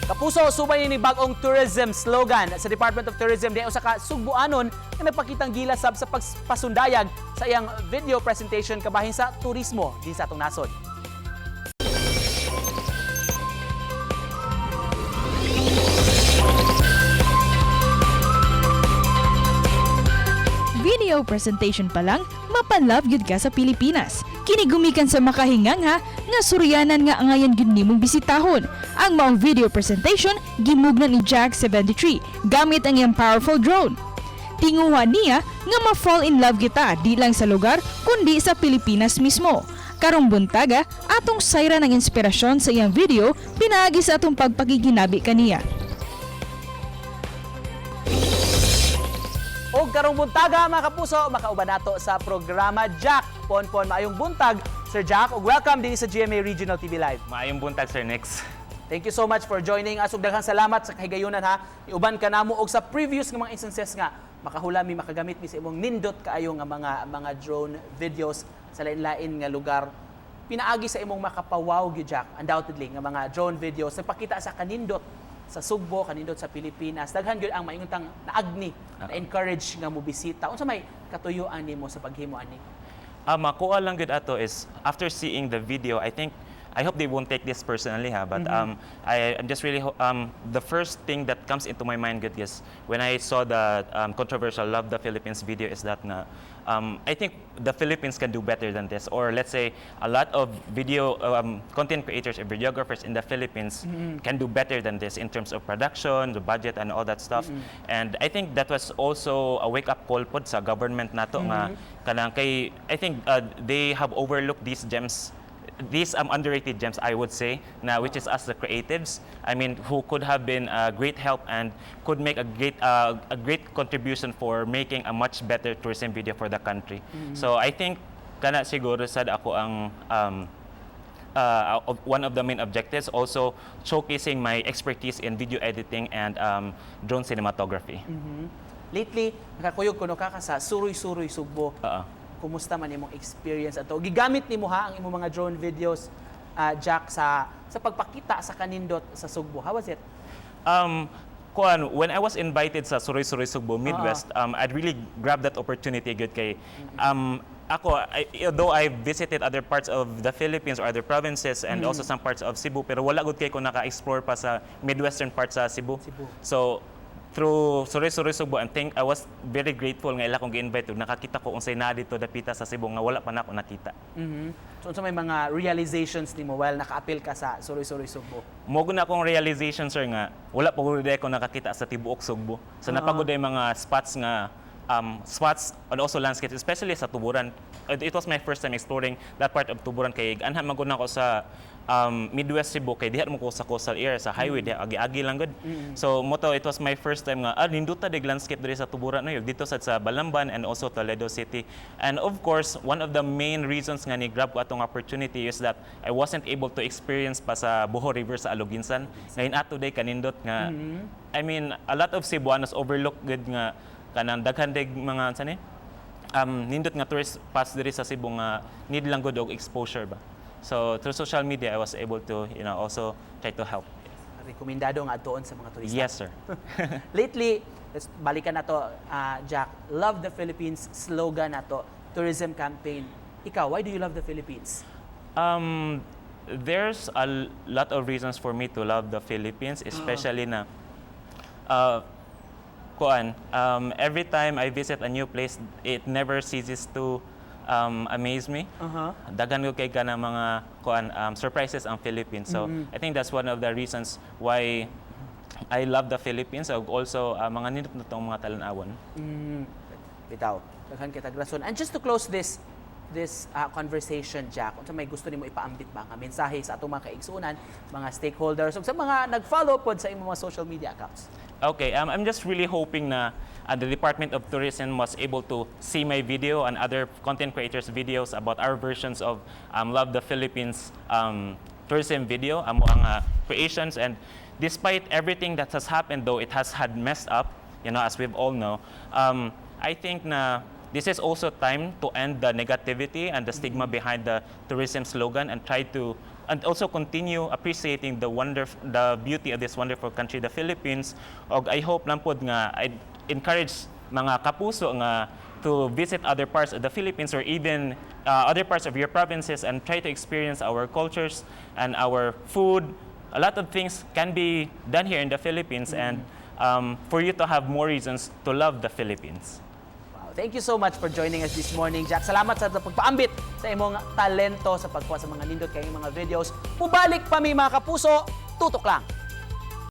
Kapuso, subay ni bag-ong tourism slogan sa Department of Tourism di usa ka Sugbuanon nga nagpakitang gilas sab sa pagpasundayag sa iyang video presentation kabahin sa turismo din sa atong nasod. Video presentation pa lang, mapa-love gyud ka sa Pilipinas. Kini gumikan sa makahingangha nga suryanan nga angayan gyud nimong bisitahon. Ang maong video presentation gimugna ni Jack 73 gamit ang iyang powerful drone. Tinguha niya nga ma-fall in love kita di lang sa lugar kundi sa Pilipinas mismo. Karong buntaga, atong sayran ang inspirasyon sa iyang video pinaagi sa atong pagpakiginabi kaniya. Og karong buntaga, mga kapuso, makauban nato sa programa Jack Ponpon. Maayong buntag, Sir Jack, ug welcome din sa GMA Regional TV Live. Maayong buntag, Sir Nix. Thank you so much for joining us ug daghang salamat sa kahigayunan ha. Iuban ka namo og sa previous nga mga instances nga makahula mi, makagamit mi sa imong nindot kaayo nga mga drone videos sa lain-lain nga lugar. Pinaagi sa imong makapawaw gyud, Jack, undoubtedly nga mga drone videos nagpakita sa kanindot sa Sugbo, kanindot sa Pilipinas. Daghan gyud ang maingon tang naagni, na-encourage nga mobisita. Unsa may katuyuan nimo sa paghimo ani? Makuha lang gud ato is after seeing the video, I think, I hope they won't take this personally ha, but I'm just really the first thing that comes into my mind gud is when I saw the controversial Love the Philippines video is that na I think the Philippines can do better than this, or let's say a lot of video content creators and videographers in the Philippines can do better than this in terms of production, the budget and all that stuff. And I think that was also a wake up call pod sa government nato nga kanang kay I think they have overlooked these gems, these underrated gems, I would say, na which is us, the creatives. I mean, who could have been a great help and could make a great contribution for making a much better tourism video for the country. So I think kana siguro sad ako ang one of the main objectives, also showcasing my expertise in video editing and drone cinematography. Lately, nakakuyog kuno ka sa Suroy-Suroy Sugbo. Oo. Kumusta man imong experience ato? Gigamit nimo ha ang imong mga drone videos, Jack, sa pagpakita sa kanindot sa Sugbo. How was it? Kuan, when I was invited sa Suroy Suroy Sugbo Midwest, I'd really grab that opportunity gud kay ako, although I visited other parts of the Philippines or other provinces and also some parts of Cebu, pero wala gud kay ko naka-explore pa sa midwestern part sa Cebu. Cebu. So through Suroy Suroy Sugbo, I think I was very grateful nga ila kong gi-invite ug nakakita ko unsay naa dito dapita sa Cebu nga wala pa nako nakita. So unsa may mga realizations nimo while naka-apil ka sa Suroy-Suroy Sugbo? Mao na akong realization, sir, nga wala pa gud ko nakakita sa tibuok Sugbo. So naa pa gud mga spots nga spots and also landscapes, especially sa Tuburan. It was my first time exploring that part of Tuburan kay anha man gud nako sa Midwest Cebu kay diha mo ko sa coastal area sa highway, diha agi-agi lang gud. So mao to, it was my first time nga nindota dig landscape diri sa Tuburan no, dito sa Balamban and also Toledo City. And of course, one of the main reasons nga ni grab ko atong opportunity is that I wasn't able to experience pa sa Buho River sa Aloguinsan. Ngayon ato day kanindot nga, I mean, a lot of Cebuanos overlook gud nga kanang daghan dig mga sa ni nindot nga tourist spots diri sa Cebu nga need lang gud og exposure ba. So through social media I was able to also try to help. Rekomendado nga adtoon sa mga turista. Yes, sir. Lately, let's balikan nato, Jack. Love the Philippines slogan nato, tourism campaign. Ikaw, why do you love the Philippines? There's a lot of reasons for me to love the Philippines, especially na kuan, every time I visit a new place, it never ceases to amaze me. Daghan ko kay kana mga kuan surprises ang Philippines. So I think that's one of the reasons why I love the Philippines. Ug also mga nindot na tong mga talan-awon. Bitaw. Daghan kitag rason. And just to close this conversation, Jack, unsa may gusto nimo ipaambit ba nga mensahe sa atong mga kaigsuonan, mga stakeholders ug sa mga nag-follow pod sa imong mga social media accounts? Okay, I'm just really hoping na the Department of Tourism was able to see my video and other content creators' videos about our versions of Love the Philippines tourism video, amo ang creations. And despite everything that has happened, though it has had messed up, as we've all know, I think na this is also time to end the negativity and the stigma behind the tourism slogan and try to and also continue appreciating the beauty of this wonderful country, the Philippines. Og I hope lang pod nga I encourage mga kapuso nga to visit other parts of the Philippines or even other parts of your provinces and try to experience our cultures and our food. A lot of things can be done here in the Philippines and for you to have more reasons to love the Philippines. Wow. Thank you so much for joining us this morning, Jack. Salamat sa pagpaambit sa imong talento sa pagkuha sa mga nindot kayong mga videos. Mubalik pa mi, mga kapuso, tutok lang.